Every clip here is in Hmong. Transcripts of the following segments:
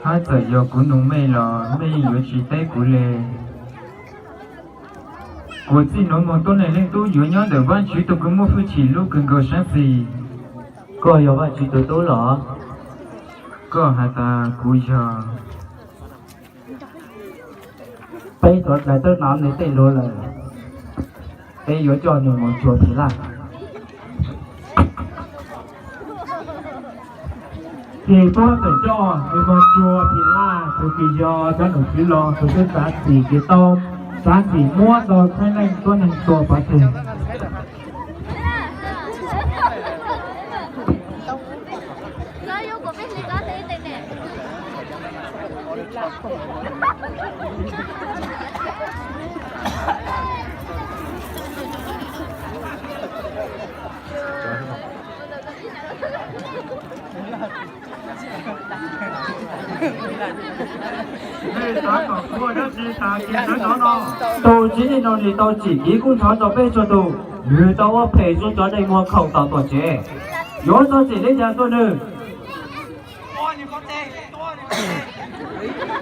Hab txawm yog kuv nug mej los mej yeej yuav tsis teb kuv le. Kuv txij nuav moog tuab neeg leej tub yuav nyob ntawm Vaajtswv tug kws muaj hwj chim lub kws nkaus saab xis. Koj yog Vaajtswv tug tub los? Koj has tas kuv yog. Peb tuav dlawg tub nov nwg tej lug lawm, peb yuav coj nwg moog cuag Philaj. Ces puab txawm coj nwg moog cuag Philaj, tug kws yog cov nom tswv laug, tug tub txav txim kws tau txav txim muab tau txheeb leej tuab neeg tua pov tseg. Tug txiv neej no nwg tau tsim kev kub ntxhov rua peb txhua tug, nwg tau ua phem rua cov neeg muag khoom tom tuam tsev. Yuav txog txim le caag tuaj nwg?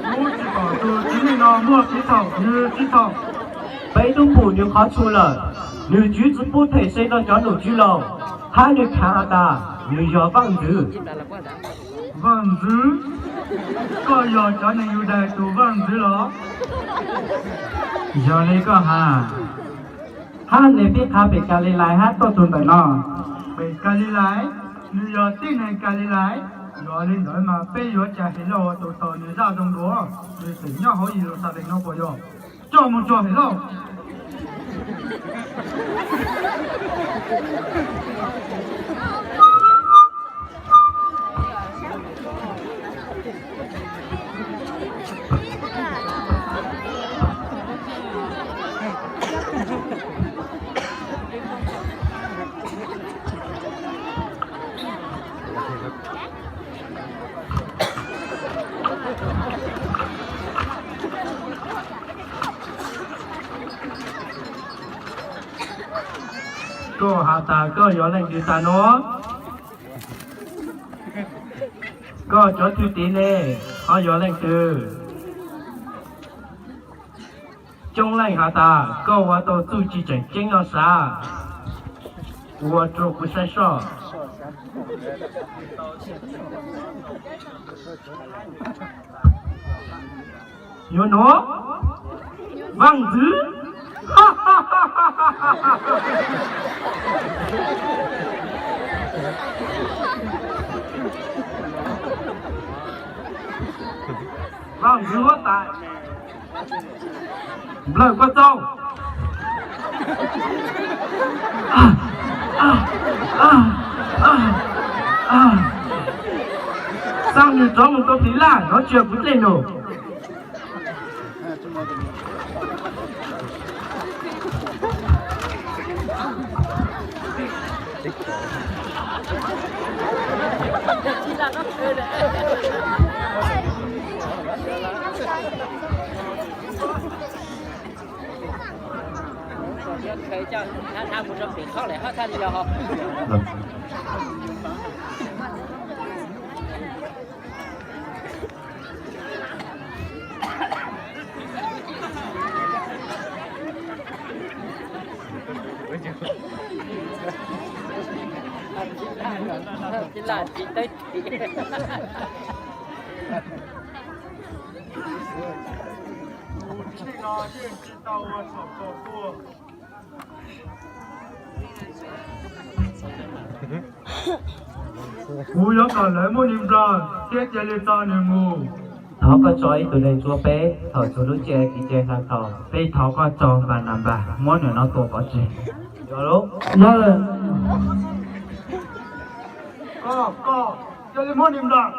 Kuv tsis pum tug txiv neej no muaj kev txhaum, nwg tsis txhaum. Peb tub pum nwg qhov txhua lawm, nwg tswv tsi pub them se rua cov nom tswv laug, hab nwg khaav has tas nwg yog vaaj ntxwv. Vaaj ntxwv? Koj yog cov neeg Yudais tug vaaj ntxwv los? Yog le koj has. Hab nwg pib qha pem Kalilais hab tuaj txug ntawm no. Pem Kalilais? Nwg yog tib neeg Kalilais. Yog le ntawd mas peb yuav ca Helauj tug tau nwg zaj zoo dua, nwg tseem nyob hauv Yeluxalees no puas yog? Coj moog cuag Helauj. Koj has tas koj yog leej twg tas nuav? Koj cov thwj tim ne, ho yog leej twg? Coob leej has tas koj ua tau txuj ci tseem ceeb no sav, ua rua kuv saib soj. Yuav nuav, vaaj ntxwv. Vaaj ntxwv huab tais, nplawg koj txaug. Xaa nwg rov moog tau Philaj, nov tsi yog kuv dlej num. Kuv yuav kom lawv muab Nplog thiab cia li tso nws mus. Thov koj tso ib tug neeg ntsuab peb thaum txug lub caij kev cai hla tau, peb thov koj tso Npananpas muab nws no tua pov tseg. Koj, koj cia li muab Nplog.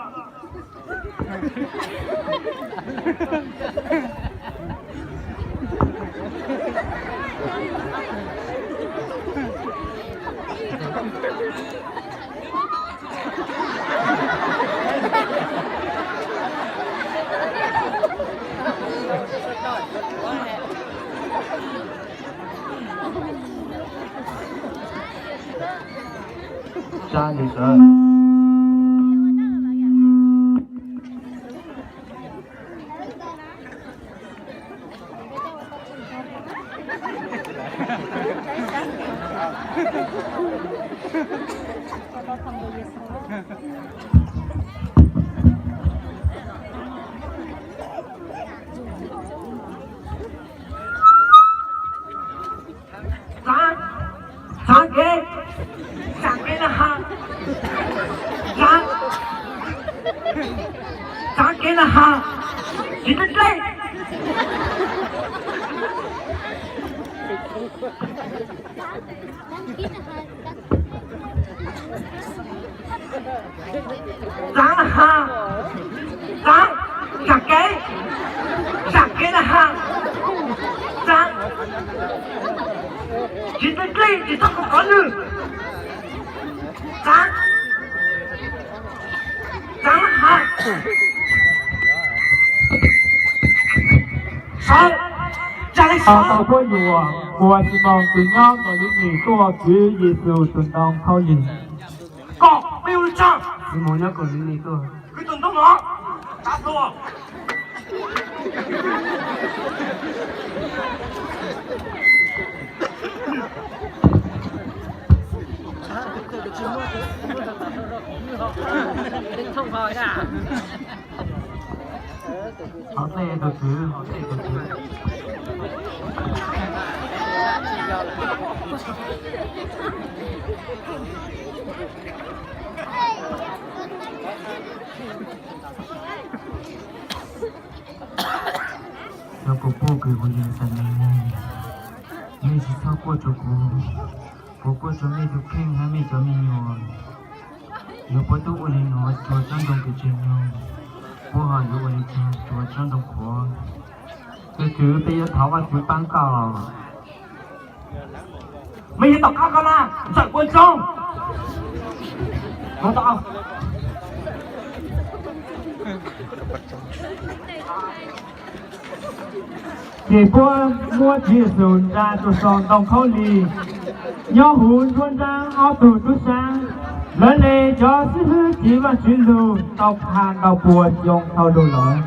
Tsa li sawv. Txaav, txaav kev, txaav kev na has, txaav, txaav kev na has, tsis dlej dlej. Txaav na has, txaav, txaav kev, txaav kev na has, txaav, tsis dlej dlej, tsis txhob kov kov nws. Txaav, txaav na has. Sawv, tsa li sawv. Tau puab yuam ua Ximoos tus nyob kaum lub nis tuaj kwv Yexus tus ntoo khaub lig. Kom peb ua li cas? Ximoos nyob kaum lub nis tuaj kwv tus ntoo no. Tsa tuaj. Hauv tej tus kwv, hauv tej tus kwv. Cov kuv puj kwv kuv yees xam neeg, mej tsis txhob quaj rua kuv, kuv quaj rua mej tug kheej hab mej cov me nyuam. Yog puab tub ua li nuav rua tsob ntoo kws tseem nyoog, puab ho yuav ua li cas rua tsob ntoo qhuav? Tus kwv, peb yuav thov Vajtswv paab koj. Mej yuav tom qab koj na, ntxawm kua ntsoog. Ces puab muab Tswv Yexus ntsa rua sau ntoo khaub lig nyob huv nruab nraab ob tug tub saab. Lawv le cov xib hwb txiv Vaajtswv lug tau pha ntau pua xyoo dhau lug lawm.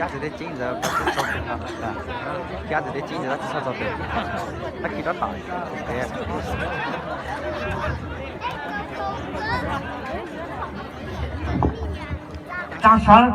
Kab txawv deb ceeb ntawd, kab txawv deb ceeb ntawd tsis txhob txog tes, tag kis rov tom. Tsa sawv.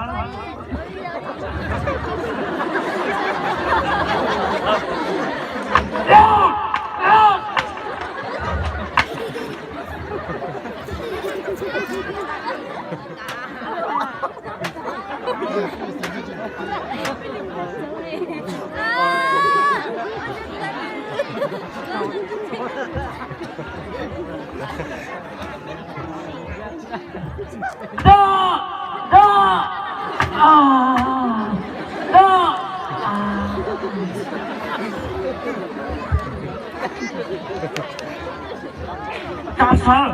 Dab, dab, dab. Tsa sawv.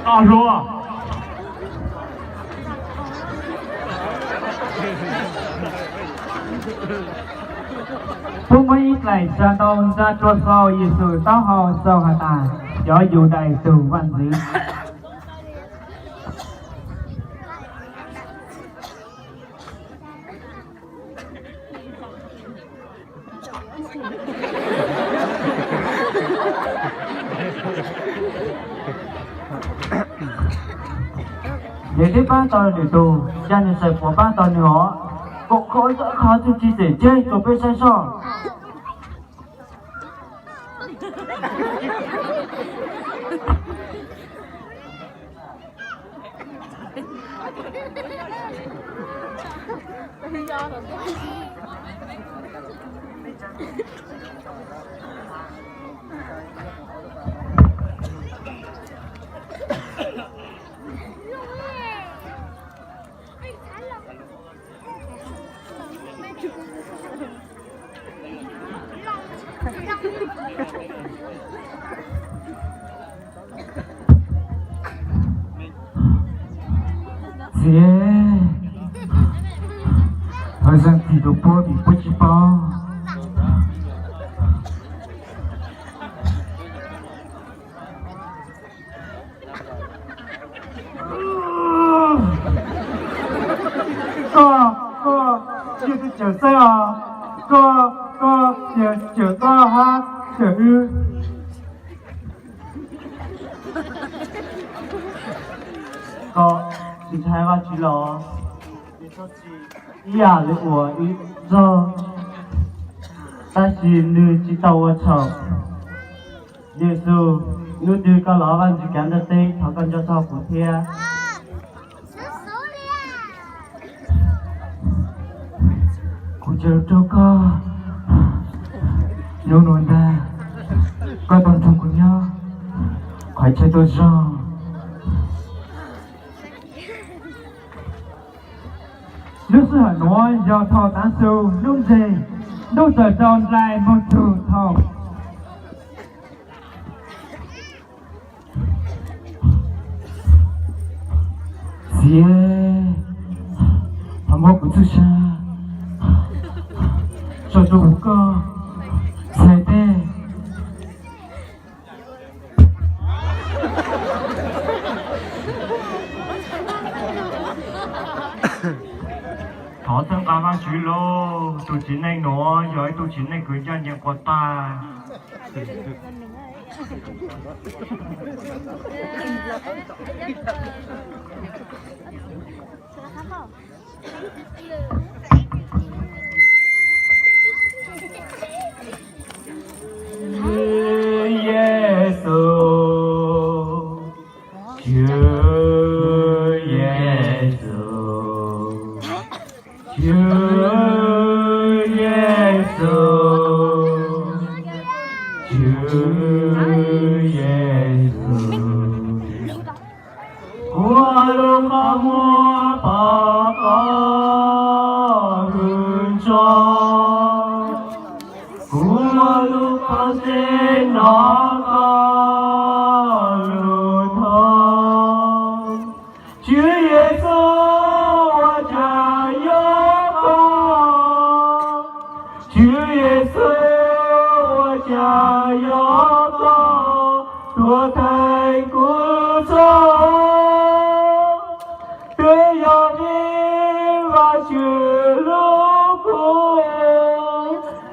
Tos hluas. Puab muab ib dlaim tsa ntoo ntsa rua sau Yexus taub hau xaus has tas, cov Yudais tug vaj ntxwv. Yog peb paab tau nwg tug, ca nwg txhais puav paab tau nwg os. Koom kho ib qho txuj ci tseem tseg rua peb saib soj. Txiv, hauv zeeg txim tus puab vim puab tsis paub. Koj, koj, yog tus cawm xeeb os. Koj, koj, yog cawm koj hab cawm wb. Koj tsis ntshai Vajtswv los? Ib yam li uas wb nrog, tab sis nws tsis tau ua txhaum. Yexus, hnub twg koj los Vajtswv kav ntuj teb, thov koj nco txog kuv thiab. Kuv caw rau koj, hnub no ntag koj tau nrog kuv nyob, qhov chaw tau zoo. Lub sij hawm nuav yog thaum tav su hnub ntseg, ntuj txawm rau nraim moog tug thaum. Txiv, thov muab kuv txhua sa tso rua huv koj txhais teg. Thov txhawb nqa Vajtswv lauj, tus txiv neej nuav yog ib tug txiv neej kws ncaj ncees quas tag. Yexus, Tswv Yexus, Tswv Yexus, Tswv Yexus. Kuv lub qhov muag pom koj lub ntsej, kuv lub qhov ntsej hnov koj lub thov. Tswv Yexus, ua cas yog koj? Tswv Yexus, ua cas yog koj tuaj theej kuv txoj? Twb yog vim Vajtswv hlub kuv,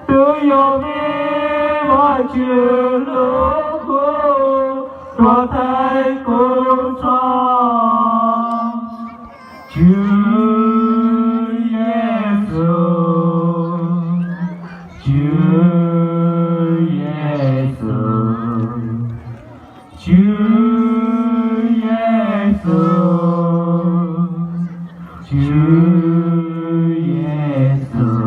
twb yog vim Vajtswv hlub kuv tuaj theej kuv txoj. Tswv Yexus, Tswv Yexus, Tswv Yexus, Tswv Yexus.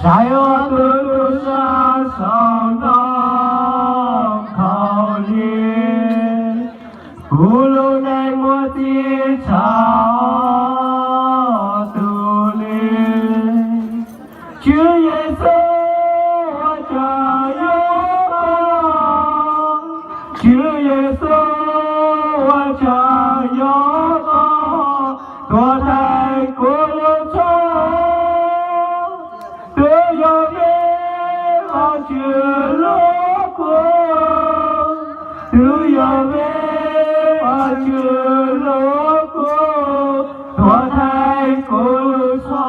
Saib ob tug tub sab saum ntoo khaub lig, kuv lub neej muaj txim tshaj ob tug li. Tswv Yexus, ua cas yog koj? Tswv Yexus, ua cas yog koj tuaj theej kuv lub txoj? Twb yog vim Vajtswv hlub kuv, twb yog vim Vajtswv hlub kuv tuaj theej kuv lub txoj.